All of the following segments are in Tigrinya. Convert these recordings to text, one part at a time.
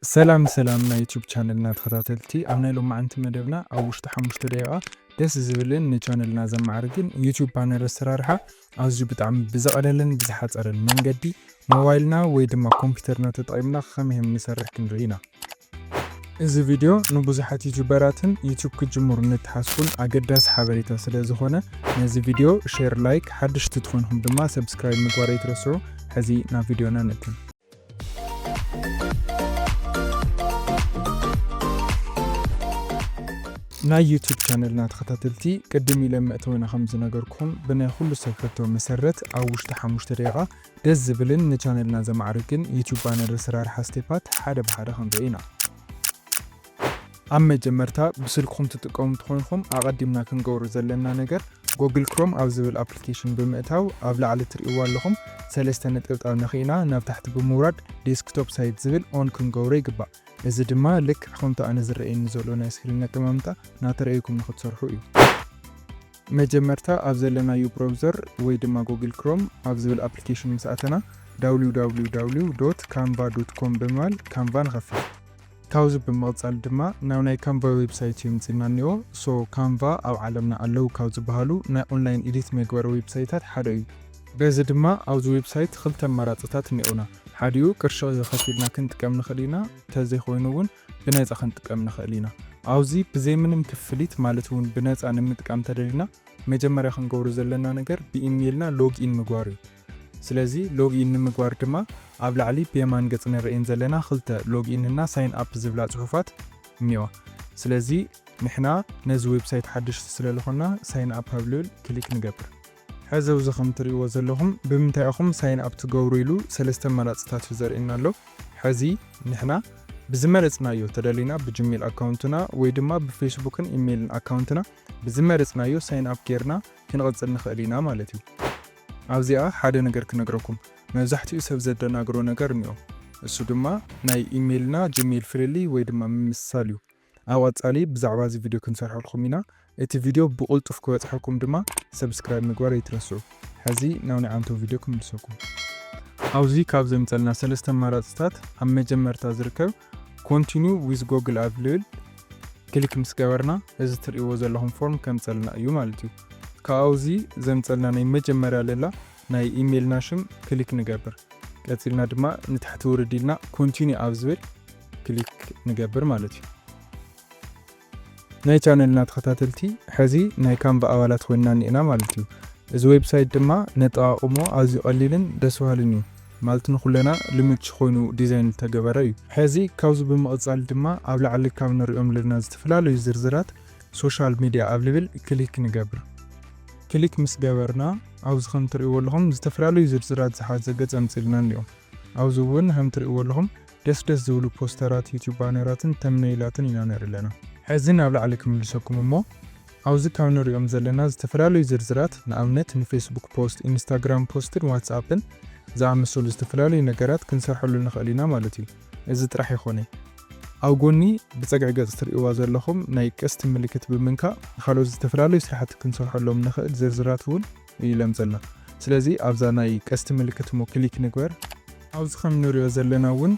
ሰላም ሰላም ናይ ዩቲዩብ ቻነልና ተኸታተልቲ፣ ኣብ ናይ ሎማዓንቲ መደብና ኣብ ውሽጢ ሓሙሽተ ደቂቓ ደስ ዝብልን ንቻነልና ዘማዕርግን ዩቲዩብ ባነር ኣሰራርሓ ኣዝዩ ብጣዕሚ ብዝቐለለን ብዝሓፀረን መንገዲ ሞባይልና ወይ ድማ ኮምፒውተርና ተጠቒምና ከመይ ንሰርሕ ክንርኢ ኢና። እዚ ቪድዮ ንብዙሓት ዩቲዩበራትን ዩቲዩብ ክጅምሩ ንትሓስቡን ኣገዳሲ ሓበሬታ ስለ ዝኾነ ነዚ ቪድዮ ሼር፣ ላይክ፣ ሓድሽ ትኾንኹም ድማ ሰብስክራይብ ምግባር ኣይትረስዑ። ሕዚ ናብ ቪድዮና ንእክል። ናይ ዩቲዩብ ቻነልና ተኸታተልቲ፣ ቅድም ኢለ መእተዊና ከም ዝነገርኩኹም ብናይ ኩሉ ሰብ ሕቶ መሰረት ኣብ ውሽጢ ሓሙሽተ ደቂቓ ደስ ዝብልን ንቻነልና ዘማዕርግን ዩቲዩብ ባነር ኣሰራርሓ ስቴፓት ሓደ ብሓደ ክንርኢ ኢና። ኣብ መጀመርታ ብስልክኹም ትጥቀሙ እንተኾይንኹም ኣቐዲምና ክንገብሮ ዘለና ነገር ጎግል ክሮም ኣብ ዝብል ኣፕሊኬሽን ብምእታው ኣብ ላዕሊ ትርእይዎ ኣለኹም ሰለስተ ነጠብጣብ ነኺእና ናብ ታሕቲ ብምውራድ ዴስክቶፕ ሳይት ዝብል ኦን ክንገብሮ ይግባእ። እዚ ድማ ልክዕ ከምቲ ኣነ ዝረኣየኒ ዘሎ ናይ ስክሪን ኣቀማምጣ እናተረኣየኩም ንክትሰርሑ እዩ። መጀመርታ ኣብ ዘለናዩ ብራውዘር ወይ ድማ ጎግል ክሮም ኣብ ዝብል ኣፕሊኬሽን ምስ ኣተና www.canva.com ብምባል ካንቫ ንኸፍት። ካብዚ ብምቕጻል ድማ ናብ ናይ ካንቫ ዌብሳይት እዩ ምጽና እኒኦ። ሶ ካንቫ ኣብ ዓለምና ኣለዉ ካብ ዝበሃሉ ናይ ኦንላይን ኤዲት መግበሪ ዌብሳይታት ሓደ እዩ። በዚ ድማ ኣብዚ ዌብሳይት ክልተ ኣማራጽታት እኒኦና። ሓዲኡ ቅርሺ ከፊልና ክንጥቀም ንኽእል ኢና፣ እንተዘይኮይኑ እውን ብነጻ ክንጥቀም ንኽእል ኢና። ኣብዚ ብዘይ ምንም ክፍሊት ማለት እውን ብነጻ ንምጥቃም ተደሊና መጀመርያ ክንገብሮ ዘለና ነገር ብኢሜይልና ሎግ ኢን ምግባር እዩ። ስለዚ ሎግ ኢን ንምግባር ድማ ኣብ ላዕሊ ብየማን ገጽ ንርእየን ዘለና ክልተ ሎግ ኢን እና ሳይን ኣፕ ዝብላ ጽሑፋት እኒዋ። ስለዚ ንሕና ነዚ ዌብሳይት ሓደሽቲ ስለ ዝኾንና ሳይን ኣፕ ኣብ ልብል ክሊክ ንገብር። ሕዚ ኣብዚ ከም ትርእይዎ ዘለኹም ብምንታይ ኢኹም ሳይን ኣፕ ትገብሩ ኢሉ ሰለስተ ኣማራጽታት እዩ ዘርእየና ኣሎ። ሕዚ ንሕና ብዝመረጽናዮ ተደሊና ብጂሜል ኣካውንትና ወይ ድማ ብፌስቡክን ኢሜይልን ኣካውንትና ብዝመረጽናዮ ሳይን ኣፕ ጌርና ክንቕጽል ንኽእል ኢና ማለት እዩ። ኣብዚኣ ሓደ ነገር ክነግረኩም፣ መብዛሕትኡ ሰብ ዘደናግሮ ነገር እኒኦ። እሱ ድማ ናይ ኢሜይልና ጂሜል ፍልልይ ወይ ድማ ምምስሳል እዩ። ኣብ ቀጻሊ ብዛዕባ እዚ ቪድዮ ክንሰርሐልኩም ኢና። እቲ ቪድዮ ብቕልጡፍ ክበጽሐኩም ድማ ሰብስክራይብ ምግባር ኣይትረስዑ። ሕዚ ናብ ናይ ዓንቶ ቪድዮ ክምልሰኩም። ኣብዚ ካብ ዘምጸልና ሰለስተ ኣማራጽታት ኣብ መጀመርታ ዝርከብ ኮንቲኒው ዊዝ ጎግል ኣብ ልብል ክሊክ ምስ ገበርና እዚ ትርእይዎ ዘለኹም ፎርም ከምጸልና እዩ ማለት እዩ። ካብዚ ዘምጸልና ናይ መጀመርያ ለላ ናይ ኢሜይልና ሽም ክሊክ ንገብር። ቀጺልና ድማ ንታሕቲ ውርድ ኢልና ኮንቲኒው ኣብ ዝብል ክሊክ ንገብር ማለት እዩ። ናይ ቻነልና ተኸታተልቲ፣ ሕዚ ናይ ካንቫ ኣባላት ኮይንና እኒኤና ማለት እዩ። እዚ ዌብሳይት ድማ ነጠቓቕሞ ኣዝዩ ቀሊልን ደስ በሃልን እዩ። ማለት ንኹለና ልምች ኮይኑ ዲዛይን ዝተገበረ እዩ። ሕዚ ካብዚ ብምቕጻል ድማ ኣብ ላዕሊ ካብ ንሪኦም ዘለና ዝተፈላለዩ ዝርዝራት ሶሻል ሚድያ ኣብ ልብል ክሊክ ንገብር። ክሊክ ምስ ገበርና ኣብዚ ከም ትርእይዎ ኣለኹም ዝተፈላለዩ ዝርዝራት ዝሓዘ ገጽ ኣምጺልና እኒኦ። ኣብዚ እውን ከም ትርእይዎ ኣለኹም ደስ ደስ ዝብሉ ፖስተራት፣ ዩቲዩብ ባነራትን ተምነይላትን ኢና ንርኢ ኣለና። ሕዚ ናብ ላዕሊ ክምልሰኩም እሞ ኣብዚ ካብ ንሪኦም ዘለና ዝተፈላለዩ ዝርዝራት ንኣብነት ንፌስቡክ ፖስት፣ ኢንስታግራም ፖስትን ዋትስኣፕን ዝኣመሰሉ ዝተፈላለዩ ነገራት ክንሰርሐሉ ንኽእል ኢና ማለት እዩ። እዚ ጥራሕ ይኾነ ኣብ ጎኒ ብጸግዒ ገጽ ትርእይዋ ዘለኹም ናይ ቀስቲ ምልክት ብምንካእ ንኻልኦት ዝተፈላለዩ ስራሕቲ ክንሰርሐሎም ንኽእል ዝርዝራት እውን እዩ ለምጸልና። ስለዚ ኣብዛ ናይ ቀስቲ ምልክት እሞ ክሊክ ንግበር። ኣብዚ ከም ንሪኦ ዘለና እውን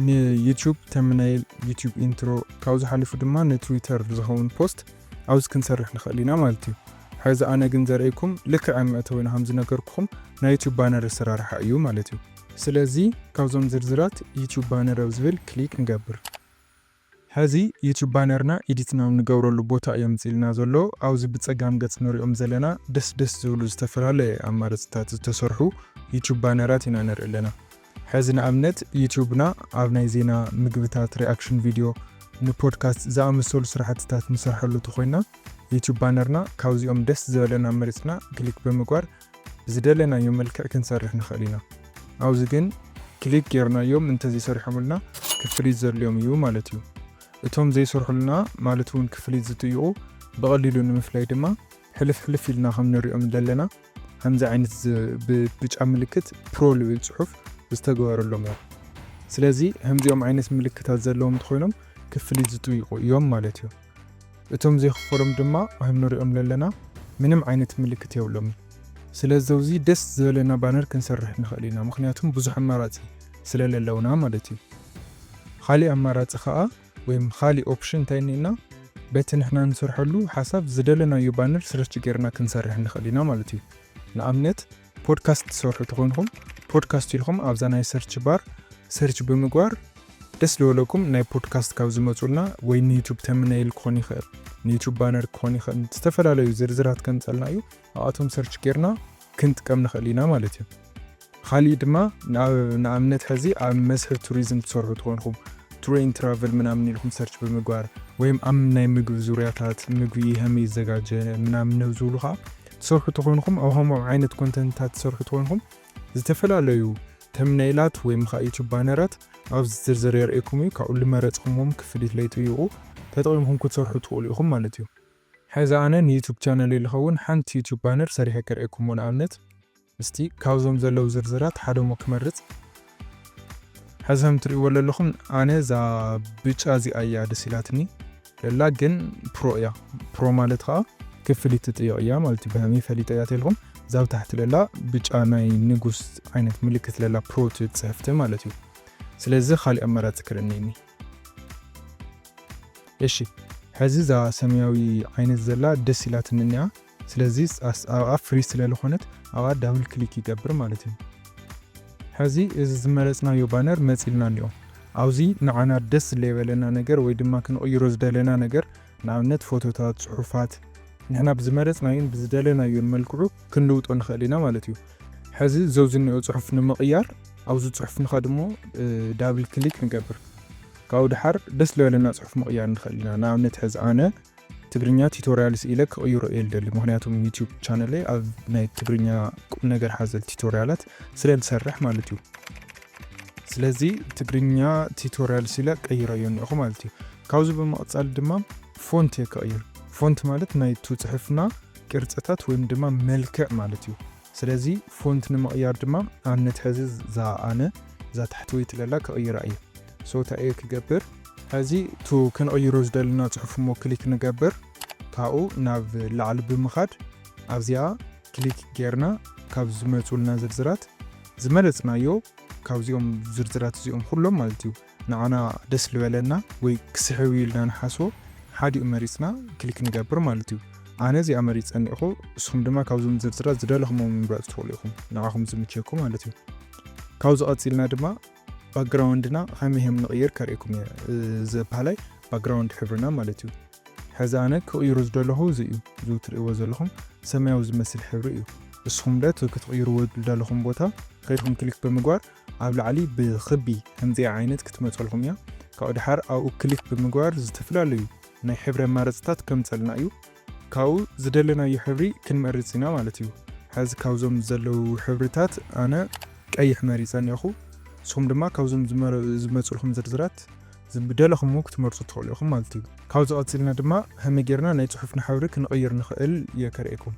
ንዩቲዩብ ተምናይል፣ ዩቲዩብ ኢንትሮ ካብዚ ሓሊፉ ድማ ንትዊተር ዝኸውን ፖስት ኣብዚ ክንሰርሕ ንኽእል ኢና ማለት እዩ። ሕዚ ኣነ ግን ዘርእየኩም ልክዕ ኣብ መእተዊና ከም ዝነገርኩኹም ናይ ዩቲዩብ ባነር ኣሰራርሓ እዩ ማለት እዩ። ስለዚ ካብዞም ዝርዝራት ዩቲዩብ ባነር ኣብ ዝብል ክሊክ ንገብር። ሕዚ ዩቲዩብ ባነርና ኤዲት ናብ ንገብረሉ ቦታ እዮም ምጽልና ዘሎ። ኣብዚ ብጸጋም ገጽ ንሪኦም ዘለና ደስ ደስ ዝብሉ ዝተፈላለየ ኣማራጽታት ዝተሰርሑ ዩቲዩብ ባነራት ኢና ንርኢ ኣለና። ሕዚ ንኣብነት ዩቲዩብና ኣብ ናይ ዜና፣ ምግብታት፣ ሪኣክሽን ቪድዮ፣ ንፖድካስት ዝኣመሰሉ ስራሕትታት ንሰርሐሉ ተኾይና ዩቲዩብ ባነርና ካብዚኦም ደስ ዝበለና መሪጽና ክሊክ ብምግባር ብዝደለናዮ መልክዕ ክንሰርሕ ንኽእል ኢና። ኣብዚ ግን ክሊክ ጌርናዮም እንተዘይሰሪሖምልና ክፍሊት ዘድልዮም እዩ ማለት እዩ። እቶም ዘይሰርሑልና ማለት እውን ክፍሊት ዝጥይቑ ብቐሊሉ ንምፍላይ ድማ ሕልፍ ሕልፍ ኢልና ከም ንሪኦም ዘለና ከምዚ ዓይነት ዝ- ብብጫ ምልክት ፕሮ ልብል ጽሑፍ ዝተገበረሎም እዮም። ስለዚ ከምዚኦም ዓይነት ምልክታት ዘለዎም እንተኾይኖም ክፍሊት ዝጥይቑ እዮም ማለት እዩ። እቶም ዘይክፈሎም ድማ ከም ንሪኦም ዘለና ምንም ዓይነት ምልክት የብሎምን። ስለዚ ኣብዚ ደስ ዝበለና ባነር ክንሰርሕ ንኽእል ኢና፣ ምኽንያቱም ብዙሕ ኣማራጺ ስለለለውና ማለት እዩ። ካሊእ ኣማራፂ ከዓ ወይም ካሊእ ኦፕሽን እንታይ እኒና? በቲ ንሕና ንሰርሐሉ ሓሳብ ዝደለናዮ ባነር ስርች ጌርና ክንሰርሕ ንኽእል ኢና ማለት እዩ። ንኣብነት ፖድካስት ትሰርሑ ተኾንኩም፣ ፖድካስት ኢልኩም ኣብዛ ናይ ሰርች ባር ሰርች ብምግባር ደስ ዝበለኩም ናይ ፖድካስት ካብ ዝመፁልና ወይ ንዩቱብ ተምነይል ክኾን ይኽእል፣ ንዩቱብ ባነር ክኾን ይኽእል፣ ዝተፈላለዩ ዝርዝራት ከምፀልና እዩ። ኣብኣቶም ሰርች ጌርና ክንጥቀም ንኽእል ኢና ማለት እዩ። ካሊእ ድማ ንኣብነት ሕዚ ኣብ መስሕብ ቱሪዝም ትሰርሑ ትኾንኩም፣ ቱር ኤንድ ትራቨል ምናምን ኢልኩም ሰርች ብምግባር ወይም ኣብ ናይ ምግቢ ዙርያታት ምግቢ ሀመይ ይዘጋጀ ምናምን ነብዝብሉ ከዓ ትሰርሑ ትኾንኩም፣ ኣብ ከምኦም ዓይነት ኮንተንትታት ትሰርሑ ትኾንኩም ዝተፈላለዩ ተምነይላት ወይም ከዓ ዩቱብ ባነራት ኣብ ዝርዝር የርእየኩም እዩ። ካብኡ ልመረፅኩምዎም ክፍሊት ለይጥይቁ ተጠቂምኩም ክትሰርሑ ትኽእሉ ኢኹም ማለት እዩ። ሕዚ ኣነ ንዩቱብ ቻነል ልኸውን ሓንቲ ዩቱብ ባነር ሰሪሐ ከርእየኩም ንኣብነት እስቲ ካብዞም ዘለዉ ዝርዝራት ሓደ ሞ ክመርጽ። ሕዚ ከም ትርእይዎ ዘለኹም ኣነ እዛ ብጫ እዚኣ እያ ደስ ኢላትኒ። ለላ ግን ፕሮ እያ። ፕሮ ማለት ከዓ ክፍሊት ትጥይቕ እያ ማለት እዩ። ብኸመይ ፈሊጠ እያ ተልኩም እዛ ብታሕቲ ለላ ብጫ ናይ ንጉስ ዓይነት ምልክት ለላ ፕሮ ትብል ጽሕፍቲ ማለት እዩ። ስለዚ ካሊእ ኣማራጺ ክርእኒ እኒ እሺ ሕዚ እዛ ሰማያዊ ዓይነት ዘላ ደስ ኢላትኒ እኒኣ። ስለዚ ኣብኣ ፍሪ ስለ ዝኾነት ኣብኣ ዳብል ክሊክ ይገብር ማለት እዩ። ሕዚ እዚ ዝመረፅናዮ ባነር መፂልና እኒኦ። ኣብዚ ንዓና ደስ ለይበለና ነገር ወይ ድማ ክንቕይሮ ዝደለና ነገር ንኣብነት ፎቶታት፣ ፅሑፋት ንሕና ብዝመረፅናዮን ብዝደለናዮን መልክዑ ክንልውጦ ንኽእል ኢና ማለት እዩ። ሕዚ ዘውዚ እኒኦ ፅሑፍ ንምቕያር ኣብዚ ፅሑፍ ንኸድሞ ዳብል ክሊክ ንገብር። ካብኡ ድሓር ደስ ለበለና ፅሑፍ ምቕያር ንኽእል ኢና። ንኣብነት ሕዚ ኣነ ትግርኛ ቲቶሪያልስ ኢለ ክቕይሮ እየ ልደሊ። ምኽንያቱም ዩቲዩብ ቻነለይ ኣብ ናይ ትግርኛ ቁም ነገር ሓዘል ቲቶሪያላት ስለ ልሰርሕ ማለት እዩ። ስለዚ ትግርኛ ቲቶሪያልስ ኢለ ቀይረዮ እኒኹ ማለት እዩ። ካብዚ ብምቕፃል ድማ ፎንት እየ ክቕይር። ፎንት ማለት ናይቱ ፅሑፍና ቅርፅታት ወይም ድማ መልክዕ ማለት እዩ። ስለዚ ፎንት ንምቕያር ድማ ኣብነት ሕዚ እዛ ኣነ እዛ ታሕተወይቲ ለላ ክቕይራ እየ። ሶ እንታይ እየ ክገብር? ሕዚ ቱ ክንቕይሮ ዝደልና ፅሑፍ እሞ ክሊክ ንገብር። ካብኡ ናብ ላዕሊ ብምኻድ ኣብዚኣ ክሊክ ጌርና ካብ ዝመፁልና ዝርዝራት ዝመረፅናዮ ካብዚኦም ዝርዝራት እዚኦም ኩሎም ማለት እዩ ንዓና ደስ ልበለና ወይ ክስሕብ እዩ ኢልና ንሓስቦ ሓዲኡ መሪፅና ክሊክ ንገብር ማለት እዩ። ኣነ እዚኣ መሪፀ እኒኹ። እስኹም ድማ ካብዞም ዝርዝራት ዝደለኹሞ ምምራፅ ትኽእሉ ኢኹም ንዓኹም ዝምቸኩም ማለት እዩ። ካብዚ ቀፂልና ድማ ባክግራውንድና ከመይ ከም ንቕይር ከርእየኩም እየ። ዘፓላይ ባክግራውንድ ሕብርና ማለት እዩ። ሕዚ ኣነ ክቕይሮ ዝደለኹ እዚ እዩ። እዚ ትርእይዎ ዘለኹም ሰማያዊ ዝመስል ሕብሪ እዩ። እስኹም ደ እቲ ክትቕይርዎ ዝደለኹም ቦታ ከይድኩም ክሊክ ብምግባር ኣብ ላዕሊ ብኽቢ ከምዚኣ ዓይነት ክትመፀልኩም እያ። ካብኡ ድሓር ኣብኡ ክሊክ ብምግባር ዝተፈላለዩ ናይ ሕብሪ ኣማረፅታት ከምፀልና እዩ። ካብኡ ዝደለናዮ ሕብሪ ክንመርፅ ኢና ማለት እዩ። ሕዚ ካብዞም ዘለዉ ሕብርታት ኣነ ቀይሕ መሪፀ እኒኹ። ንስኹም ድማ ካብዞም ዝመረ- ዝመፁልኩም ዝርዝራት ዝደለኹምዎ ክትመርፁ ትኽእሉ ኢኹም ማለት እዩ። ካብዚ ቀፂልና ድማ ከመይ ጌርና ናይ ፅሑፍና ሕብሪ ክንቕይር ንኽእል እየ ከርእየኩም።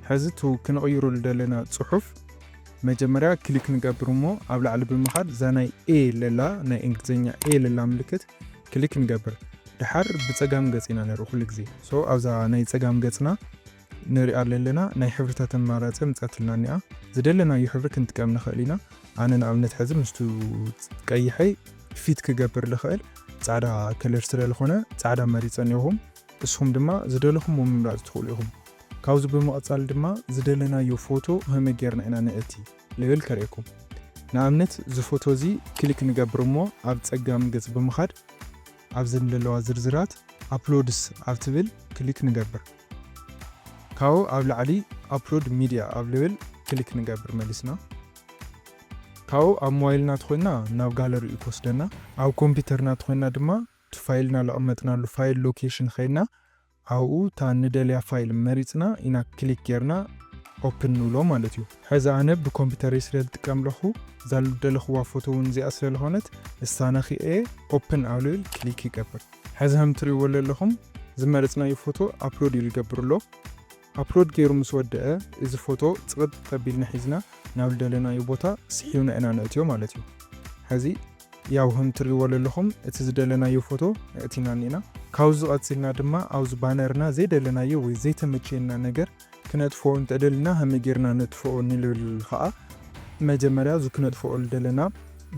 ሕዚ ቱ ክንቕይሩ ዝደለና ፅሑፍ መጀመርያ ክሊክ ንገብር እሞ ኣብ ላዕሊ ብምኻድ እዛ ናይ ኤ ለላ ናይ እንግሊዝኛ ኤ ለላ ምልክት ክሊክ ንገብር። ድሓር ብፀጋም ገፅ ኢና ንርኢ ኩሉ ግዜ። ሶ ኣብዛ ናይ ፀጋም ገፅና ንሪኣ ዘለና ናይ ሕብርታት ኣማራፂ ምፃትልና እኒኣ። ዝደለናዮ ሕብሪ ክንጥቀም ንኽእል ኢና። ኣነ ንኣብነት ሕዚ ምስቱ ቀይሐይ ፊት ክገብር ልኽእል ፃዕዳ ከለር ስለ ዝኾነ ፃዕዳ መሪፀ እኒኹም። እስኹም ድማ ዝደለኹምዎ ምምራፅ ትኽእሉ ኢኹም። ካብዚ ብምቕፃል ድማ ዝደለናዮ ፎቶ ከመይ ጌርና ኢና ነእቲ ልብል ከርእየኩም። ንኣብነት እዚ ፎቶ እዚ ክሊክ ንገብር እሞ ኣብ ፀጋም ገፅ ብምኻድ ኣብዚ ዘለዋ ዝርዝራት ኣፕሎድስ ኣብ ትብል ክሊክ ንገብር። ካብኡ ኣብ ላዕሊ ኣፕሎድ ሚድያ ኣብ ልብል ክሊክ ንገብር መሊስና። ካብኡ ኣብ ሞባይልና ተኾይንና ናብ ጋለሪ እዩ ክወስደና። ኣብ ኮምፒውተርና ተኾይንና ድማ እቲ ፋይልና ለቐመጥናሉ ፋይል ሎኬሽን ኸይድና ኣብኡ እታ ንደልያ ፋይል መሪፅና ኢና ክሊክ ጌርና ኦፕን ንብሎ ማለት እዩ። ሕዚ ኣነ ብኮምፒውተረይ ስለ ዝጥቀም ኣለኹ እዛ ዝደለኽዋ ፎቶ እውን እዚኣ ስለ ዝኾነት እሳ ነኺኤ ኦፕን ኣብ ልብል ክሊክ ይገብር። ሕዚ ከም ትርእይዎ ዘለኹም ዝመረፅናዮ ፎቶ ኣፕሎድ እዩ ዝገብር ኣሎ። ኣፕሎድ ገይሩ ምስ ወደአ እዚ ፎቶ ፅቕጥ ተቢልና ሒዝና ናብ ዝደለናዮ ቦታ ስሒብና ኢና ነእትዮ ማለት እዩ። ሕዚ ያው ከም ትርእይዎ ዘለኹም እቲ ዝደለናዮ ፎቶ እቲና እኒና። ካብዚ ቀፂልና ድማ ኣብዚ ባነርና ዘይደለናዮ ወይ ዘይተመቸየና ነገር ክነጥፍኦ እንተደልና ከመይ ጌርና ነጥፍኦ ንልብል ከዓ መጀመርያ እዚ ክነጥፍኦ ዝደለና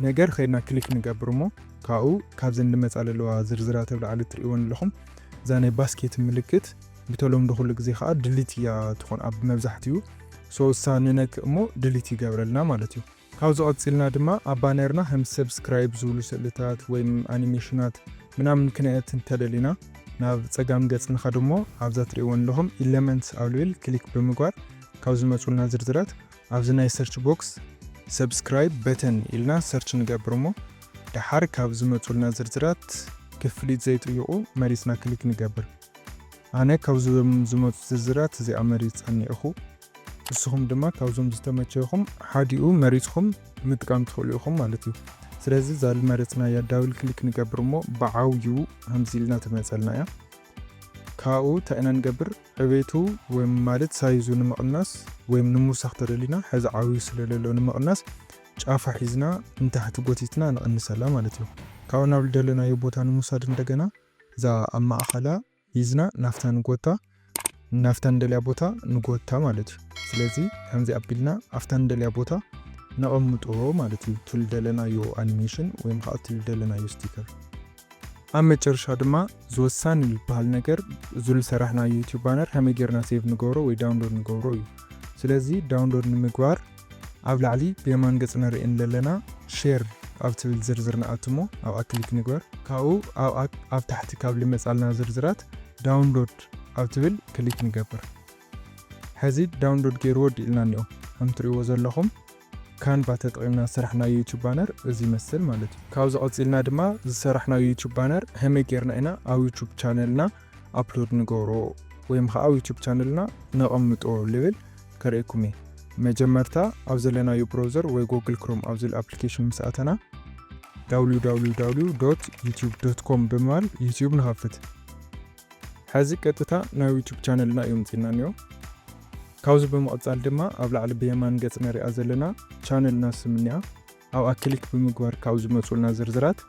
ነገር ከይድና ክሊክ ንገብር እሞ ካብኡ ካብዘን ዝመጻ ዘለዋ ዝርዝራት ኣብ ላዕሊ ትርእይወን ኣለኹም፣ እዛ ናይ ባስኬት ምልክት ብተለምዶ ኩሉ ግዜ ከዓ ድሊት እያ ትኾን ኣብ መብዛሕትኡ። ሶ እሳ ንነክእ እሞ ድሊት ይገብረልና ማለት እዩ። ካብዚ ቀጺልና ድማ ኣብ ባነርና ከም ሰብስክራይብ ዝብሉ ስእልታት ወይም ኣኒሜሽናት ምናምን ክነእት እንተደሊና፣ ናብ ጸጋም ገጽ ንኸድ እሞ ኣብዛ ትርእይወን ኣለኹም ኢለመንትስ ኣብ ልብል ክሊክ ብምግባር ካብ ዝመጹልና ዝርዝራት ኣብዚ ናይ ሰርች ቦክስ ሰብስክራይብ በተን ኢልና ሰርች ንገብር እሞ ደሓር ካብ ዝመጹልና ዝርዝራት ክፍሊት ዘይጥይቑ መሪጽና ክሊክ ንገብር። ኣነ ካብዞም ዝመጹ ዝርዝራት እዚኣ መሪጸ እኒኤኹ። ንስኹም ድማ ካብዞም ዝተመቸኹም ሓዲኡ መሪጽኩም ምጥቃም ትኽእሉ ኢኹም ማለት እዩ። ስለዚ እዛ ዝመረጽናያ ዳብል ክሊክ ንገብር እሞ ብዓብዩ ከምዚ ኢልና ትመጸልና እያ። ካብኡ እንታይ ኢና ንገብር? ዕቤቱ ወይም ማለት ሳይዙ ንምቕናስ ወይም ንምውሳኽ ተደሊና፣ ሕዚ ዓብዩ ስለ ዘሎ ንምቕናስ ጫፋ ሒዝና ንታሕቲ ጎቲትና ንቕንሰላ ማለት እዩ። ካብኡ ናብ ዝደለናዮ ቦታ ንምውሳድ እንደገና እዛ ኣብ ማእኸላ ሒዝና ናፍታ ንጎታ፣ ናፍታ ንደልያ ቦታ ንጎታ ማለት እዩ። ስለዚ ከምዚ ኣቢልና ኣብታ ንደልያ ቦታ ነቐምጦ ማለት እዩ፣ እቲ ዝደለናዮ ኣኒሜሽን ወይም ከዓ እቲ ዝደለናዮ ስቲከር። ኣብ መጨረሻ ድማ ዝወሳኒ ዝበሃል ነገር፣ እዚ ዝሰራሕናዮ ዩቲዩብ ባነር ከመይ ጌርና ሴቭ ንገብሮ ወይ ዳውንሎድ ንገብሮ እዩ። ስለዚ ዳውንሎድ ንምግባር ኣብ ላዕሊ ብየማን ገጽ ንርእየን ዘለና ሼር ኣብ ትብል ዝርዝር ንኣቱ እሞ ኣብኣ ክሊክ ንግበር። ካብኡ ኣብኣ ኣብ ታሕቲ ካብ ልመጻልና ዝርዝራት ዳውንሎድ ኣብ ትብል ክሊክ ንገብር። ሕዚ ዳውንሎድ ገይርዎ ወዲእልና እኒኦ። ከም ትርእይዎ ዘለኹም ካንቫ ተጠቒምና ዝሰራሕናዮ ዩቲዩብ ባነር እዚ ይመስል ማለት እዩ። ካብዚ ቀጺልና ድማ ዝሰራሕናዮ ዩቲዩብ ባነር ከመይ ጌርና ኢና ኣብ ዩቲዩብ ቻነልና ኣፕሎድ ንገብሮ ወይም ከዓ ኣብ ዩቲዩብ ቻነልና ነቐምጦ ልብል ከርእየኩም እየ። መጀመርታ ኣብ ዘለናዮ ብራውዘር ወይ ጉግል ክሮም ኣብ ዝብል ኣፕሊኬሽን ምስ ኣተና www dot youtube dot com ብምባል ዩቲዩብ ንኸፍት። ሕዚ ቀጥታ ናብ ዩቲዩብ ቻነልና እዩ ምጺና እኒኦ። ካብዚ ብምቕጻል ድማ ኣብ ላዕሊ ብየማን ገጽ ንሪኣ ዘለና ቻነልና ስም እኒኣ። ኣብኣ ክሊክ ብምግባር ካብ ዝመጹልና ዝርዝራት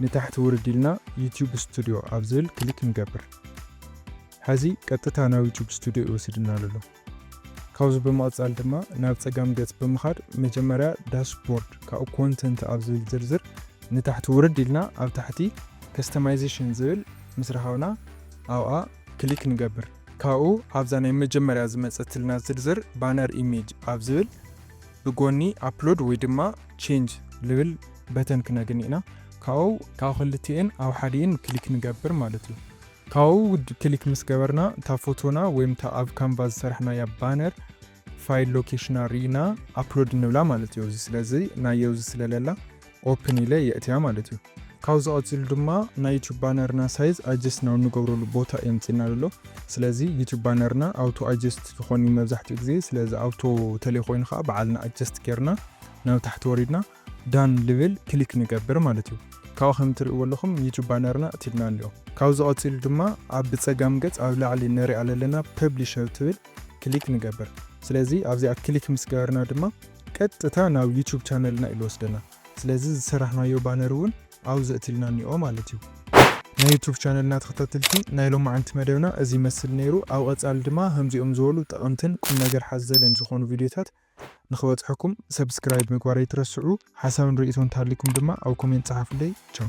ንታሕቲ ውርድ ኢልና ዩቲዩብ ስቱዲዮ ኣብ ዝብል ክሊክ ንገብር። ሕዚ ቀጥታ ናብ ዩቲዩብ ስቱዲዮ ይወስድና ኣሎ። ካብዚ ብምቕጻል ድማ ናብ ጸጋም ገጽ ብምኻድ መጀመርያ ዳሽቦርድ ካብኡ ኮንተንት ኣብ ዝብል ዝርዝር ንታሕቲ ውርድ ኢልና ኣብ ታሕቲ ከስተማይዜሽን ዝብል ምስ ረኸብና ኣብኣ ክሊክ ንገብር። ካብኡ ኣብዛ ናይ መጀመርያ ዝመጸትልና ዝርዝር ባነር ኢሜጅ ኣብ ዝብል ብጎኒ ኣፕሎድ ወይ ድማ ቼንጅ ልብል በተን ክነግኒ ኢና። ካብኡ ካብ ክልቲኤን ኣብ ሓዲኤን ክሊክ ንገብር ማለት እዩ። ካብኡ ውድ ክሊክ ምስ ገበርና እታ ፎቶና ወይም እታ ኣብ ካንቫ ዝሰራሕናያ ባነር ፋይል ሎኬሽና ርኢና ኣፕሎድ ንብላ ማለት እዩ። እዚ ስለዚ ናየው እዚ ስለለላ ኦፕን ኢለ የእትያ ማለት እዩ። ካብዚ ቀፂሉ ድማ ናይ ዩቲዩብ ባነርና ሳይዝ ኣጀስት ናብ ንገብረሉ ቦታ የምፅና ኣሎ። ስለዚ ዩቲዩብ ባነርና ኣውቶ ኣጀስት ዝኾን እዩ መብዛሕትኡ ግዜ። ስለዚ ኣውቶ ተለይ ኮይኑ ከዓ በዓልና ኣጀስት ጌርና ናብ ታሕቲ ወሪድና ዳን ልብል ክሊክ ንገብር ማለት እዩ። ካብኡ ከም ትርእይዎ ኣለኹም ዩቲዩብ ባነርና እትልና እኒኦ። ካብዚ ቀፂሉ ድማ ኣብ ብፀጋም ገፅ ኣብ ላዕሊ ንሪኣ ዘለና ፐብሊሸር ትብል ክሊክ ንገብር። ስለዚ ኣብዚኣ ክሊክ ምስ ገበርና ድማ ቀጥታ ናብ ዩቲዩብ ቻነልና እዩ ዝወስደና። ስለዚ ዝሰራሕናዮ ባነር እውን ኣብኡ ዘእትልና እኒኦ ማለት እዩ። ናይ ዩቲዩብ ቻነልና ተኸታተልቲ ናይ ሎማዓንቲ መደብና እዚ ይመስል ነይሩ። ኣብ ቀፃሊ ድማ ከምዚኦም ዝበሉ ጠቐምትን ቁም ነገር ሓዘልን ዝኾኑ ቪድዮታት ንኽበፅሐኩም ሰብስክራይብ ምግባር ኣይትረስዑ። ሓሳብን ርእይቶን እንተሃልይኩም ድማ ኣብ ኮሜንት ፀሓፉለይ። ቻው።